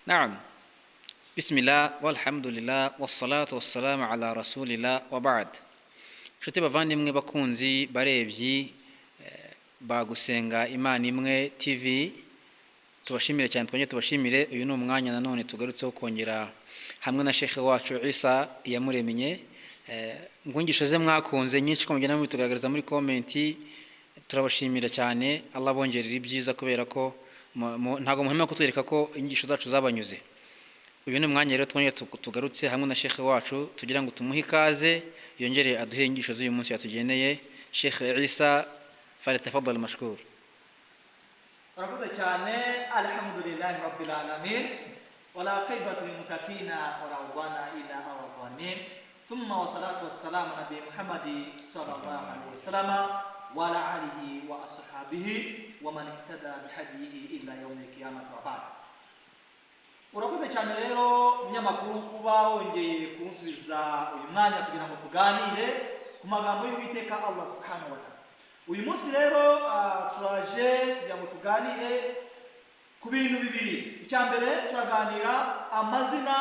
Naam. Bismillah walhamdulillah wassalatu wassalamu ala rasulillah wa ba'd. Nshuti bavandimwe, bakunzi, barebyi bagusenga Imana Imwe TV, tubashimire cyane, twongere tubashimire. Uyu ni umwanya nanone tugarutseho kongera hamwe na shekhe wacu Isa Iyamuremye. Inyigisho ze mwakunze nyinshi ko mugenda mubitugaragariza muri comment, turabashimira cyane. Allah bongerera ibyiza, kubera ko ntabwo muhema kutwereka ko inyigisho zacu zabanyuze. Uyu ni umwanya rero twongere tugarutse hamwe na shekhe wacu tugira ngo tumuhe ikaze, yongere aduhe inyigisho z'uyu munsi yatugeneye. Shekhe Isa, falyatafaddal mashkur. Urakoze cyane. Alhamdulillahi rabbil alamin, wala aqibatu lilmuttaqina, wala udwana illa ala zalimin, thumma wassalatu wassalamu nabi Muhammadi sallallahu alaihi wasallam wa ala alihi wa ashabihi wa man ihtada bihadiyihi ila yawmi alqiyamati, wa ba'd. Urakoze cyane rero, munyamakuru, kuba wongeye kunsubiza uyu mwanya kugira ngo tuganire ku magambo y'Uwiteka Allah subhanahu wa ta'ala. Uyu munsi rero turaje kugira ngo tuganire ku bintu bibiri. Icya mbere, turaganira amazina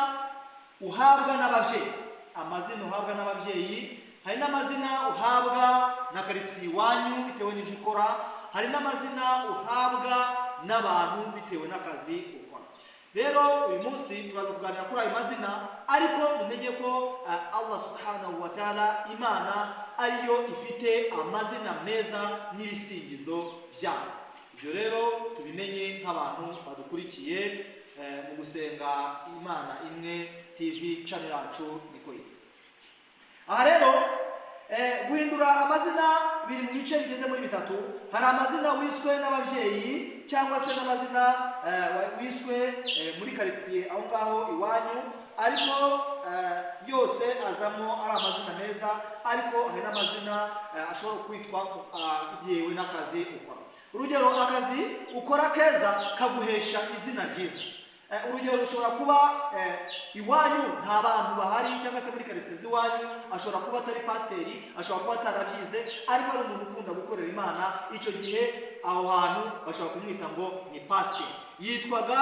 uhabwa n'ababyeyi, amazina uhabwa n'ababyeyi. Hari n'amazina uhabwa na karitsiye iwanyu bitewe n'ibyo ukora, hari n'amazina uhabwa n'abantu bitewe n'akazi ukora. Rero uyu munsi turaza kuganira kuri ayo mazina, ariko mumenye ko Allah subhanahu wa ta'ala, Imana, ariyo ifite amazina meza n'ibisingizo byayo. Ibyo rero tubimenye nk'abantu badukurikiye mu gusenga Imana Imwe TV channel yacu niko yitwa. Aha rero guhindura amazina biri mu bice bigeze muri bitatu. Hari amazina wiswe n'ababyeyi cyangwa se n'amazina wiswe muri karitsiye aho ngaho iwanyu, ariko yose azamo ari amazina meza. Ariko hari n'amazina ashobora kwitwa yewe n'akazi ukora. Urugero, akazi ukora keza kaguhesha izina ryiza. Urugero, ushobora kuba iwanyu nta bantu bahari, cyangwa se muri karitsiye z'iwanyu ashobora kuba atari pasiteri, ashobora kuba atarabyize, ariko ari umuntu ukunda gukorera Imana. Icyo gihe aho hantu bashobora kumwita ngo ni pasiteri, yitwaga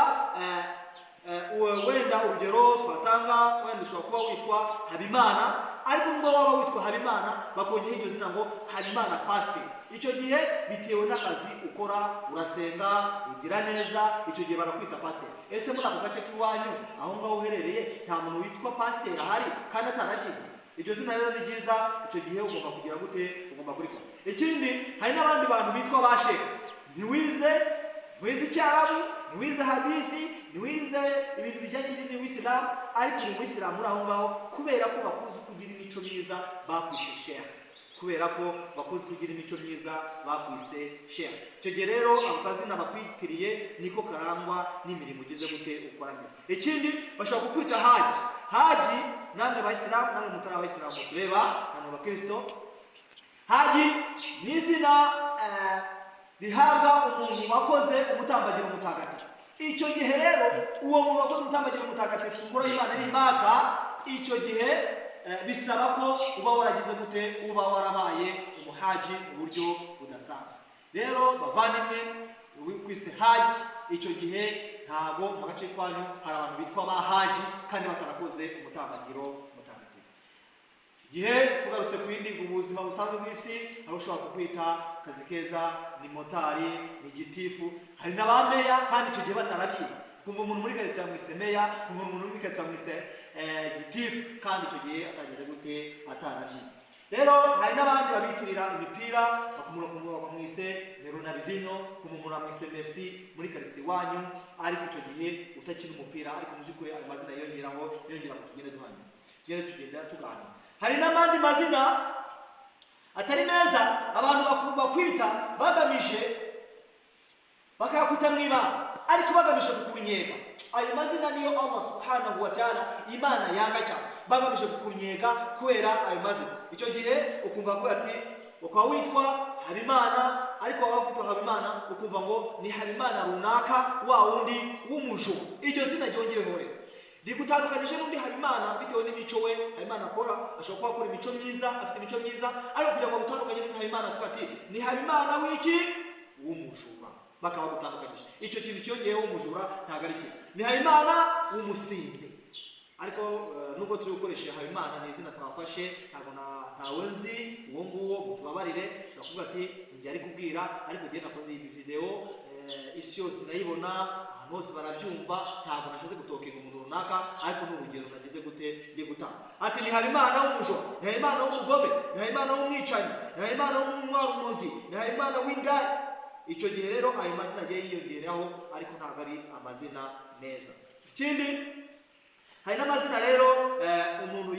wenda urugero twatanga, wenda ushobora kuba witwa Habimana, ariko nubwo waba witwa Habimana bakongeraho iryo zina ngo Habimana pasiteri. Icyo gihe bitewe n'akazi ukora, urasenga, ugira neza, icyo gihe barakwita pasiteri. Ese muri ako gace k'iwanyu aho ngaho uherereye nta muntu witwa pasiteri ahari kandi atarabyigiye? Iryo zina rero ni ryiza. Icyo gihe ugomba kugira gute? Ugomba kurikora. Ikindi, hari n'abandi bantu bitwa ba shekhe. Ntiwize, ntiwize Icyarabu, ntiwize hadithi, ntiwize ibintu bijyanye n'idini w'Isilamu, ariko uri umuyisilamu uri aho ngaho. Kubera ko bakuzi kugira imico myiza bakwise shekhe, kubera ko bakuzi kugira imico myiza bakwise shekhe. Icyo gihe rero ako kazina bakwitiriye niko karangwa n'imirimo ugize gute, ukora myiza. Ikindi, bashobora kukwita haji. Haji, namwe Bayisilamu, namwe mutari Abayisilamu tureba, namwe Bakirisito, haji ni izina rihabwa umuntu wakoze umutambagiro mutagatifu. Icyo gihe rero uwo muntu wakoze umutambagiro mutagatifu, ngoro y'Imana ari Imaka, icyo gihe bisaba ko uba waragize gute, uba warabaye umuhaji mu buryo budasanzwe. Rero bavandimwe, kwise haji, icyo gihe ntago mu gace kwanyu hari abantu bitwa ba haji kandi batarakoze umutambagiro mutagatifu. Igihe tugarutse ku yindi, mu buzima busanzwe bw'isi, hari ushobora kukwita kazi keza, ni motari, ni gitifu, hari na ba meya kandi icyo gihe batarabyize. Kumva umuntu muri karitsiye bamwise meya, kumva umuntu muri karitsiye bamwise gitifu, kandi icyo gihe atageze gute, atarabyize. Rero hari n'abandi babitirira imipira, bakumura kumva bamwise ni Ronaldinho, kumva umuntu bamwise Messi muri karitsiye iwanyu, ariko icyo gihe utakina umupira. Ariko mu by'ukuri ayo mazina yongeraho, yongera ngo tugende duhana, tugende tugenda tuganira. Hari n'abandi mazina atari meza abantu bakwita bagamije, bakayakwita mu ibanga ariko bagamije kukunyega. Ayo mazina niyo Allah subhanahu wa ta'ala, Imana, yanga cyane. Bagamije kukunyega kubera ayo mazina. Icyo gihe ukumva ko ati ukaba witwa Habimana, ariko waba witwa Habimana ukumva ngo ni Habimana runaka, wa wundi w'umujura. Iryo zina ryongeyeho rero rigutandukanyije n'undi Habimana bitewe n'imico we Habimana akora. Ashobora kuba akora imico myiza, afite imico myiza, ariko kugira ngo agutandukanye n'undi Habimana tuvuga ati ni Habimana w'iki, w'umujura. Bakaba bagutandukanyije. Icyo kintu cyongeyeho umujura ntabwo ari cyiza. Ni Habimana w'umusinzi. Ariko nubwo turi gukoresha Habimana, ni izina twafashe, ntabwo ntawe nzi uwo nguwo, mutubabarire. Ushobora kuvuga ati igihe ari kubwira, ariko igihe nakoze iyi video isi yose irayibona, ahantu hose barabyumva, ntabwo nashatse gutokinga umuntu runaka, ariko ni urugero nagize gute ndi gutanga. Ati ni Habimana w'umujura, ni Habimana w'umugome, ni Habimana w'umwicanyi, ni Habimana w'umunywarumogi, ni Habimana w'indaya. Icyo gihe rero ayo mazina agiye yiyongeraho, ariko ntabwo ari amazina meza. Ikindi, hari n'amazina rero umuntu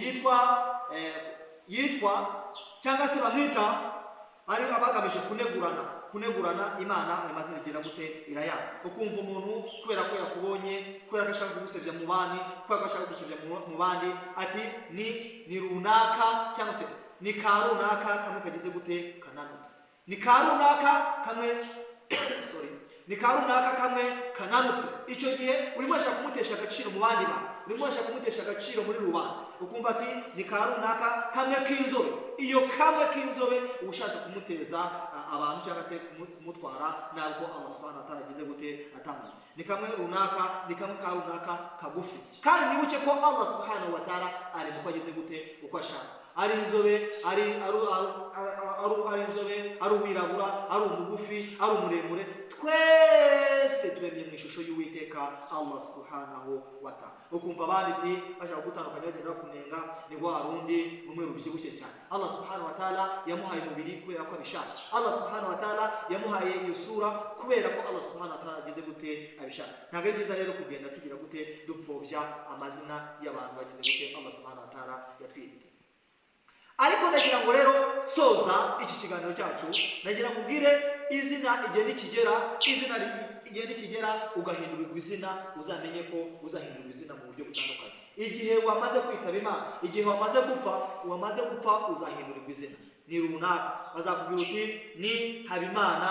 yitwa cyangwa se bamwita ari abagamije kunegurana Imana. Ayo mazina igira gute? Irayanga. Ukumva umuntu kubera ko yakubonye, kubera ko ashaka kugusebya mu bandi, kubera ko ashaka kugusebya mu bandi, ati ni runaka, cyangwa se ni ka runaka kamwe kagize gute? Kananutse. Ni ka runaka kamwe, sorry, ni ka runaka kamwe kananutse. Icyo gihe urimo urashaka kumutesha agaciro mu bandi bantu, urimo urashaka kumutesha agaciro muri rubanda. Ukumva ati ni ka runaka kamwe k'inzobe. Iyo kamwe k'inzobe uba ushaka kumuteza abantu cyangwa se kumutwara ntabwo Allah subhanahu wa ta'ala agize gute? Atangiye. Ni kamwe runaka, ni kamwe ka runaka kagufi. Kandi nibuke ko Allah subhanahu wa ta'ala ari uko agize gute? Uko ashaka. Ari inzobe, ari inzobe, ari uwirabura, ari umugufi, ari umuremure, twese turemye mu ishusho y'Uwiteka Allah subhanahu wa ta'ala. Ukumva abandi ati bashaka gutandukanya, bagenda bakunenga, ni rwa rundi rumwe rubyibushye cyane. Allah subhanahu wa ta'ala yamuhaye umubiri kubera ko abishaka. Allah subhanahu wa ta'ala yamuhaye iyo sura kubera ko Allah subhanahu wa ta'ala agize gute? Abishaka. Ntabwo ari byiza rero kugenda tugira gute? Dupfobya amazina y'abantu bagize gute? Allah subhanahu wa ta'ala yatwite. Ariko ndagira ngo rero soza iki kiganiro cyacu, ndagira ngo ubwire izina igihe nikigera, izina igihe nikigera ugahindurirwa izina, uzamenye ko uzahindurirwa izina mu buryo butandukanye. Igihe wamaze kwitaba Imana, igihe wamaze gupfa, uzahindurirwa izina. Ni runaka, bazakubwira uti ni Habimana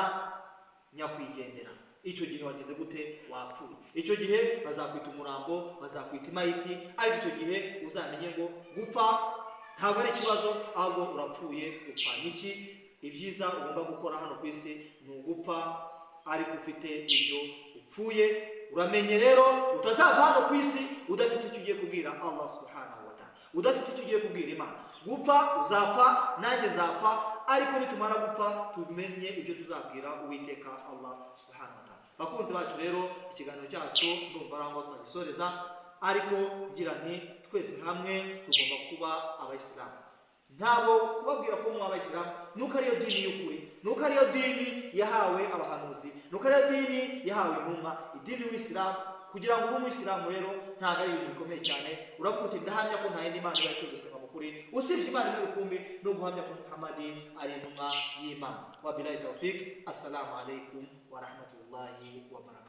nyakwigendera. Icyo gihe wagize gute? Wapfuye. Icyo gihe bazakwita umurambo, bazakwita imayiti. Ariko icyo gihe uzamenye ngo gupfa ntabwo ari ikibazo, ahubwo urapfuye upfa n'iki? Ibyiza ugomba gukora hano ku isi ni ugupfa ariko ufite ibyo upfuye. Uramenye rero utazava hano ku isi udafite icyo ugiye kubwira Allah subhanahu wa ta'ala, udafite icyo ugiye kubwira Imana. Gupfa uzapfa, nanjye nzapfa, ariko nitumara gupfa tumenye ibyo tuzabwira Uwiteka Allah subhanahu wa ta'ala. Bakunzi bacu rero, ikiganiro cyacu ndumva ari aho twagisoreza, ariko ngira nti twese hamwe tugomba kuba abayisilamu. Ntabwo kubabwira ko muba abayisilamu nuko ariyo dini y'ukuri, nuko ariyo dini yahawe abahanuzi, nuko ariyo dini yahawe intumwa, idini y'Ubuyisilamu. Kugira ngo ube umuyisilamu rero ntabwo ari ibintu bikomeye cyane. Uravuga uti ndahamya ko nta yindi mana iba ikwiye gusenga mu kuri usibye Imana imwe rukumbi, no guhamya ko Muhammadi ari intumwa y'Imana. Wabillahi tawfik. Assalamu alaikum wa rahmatullahi wa barakatuh.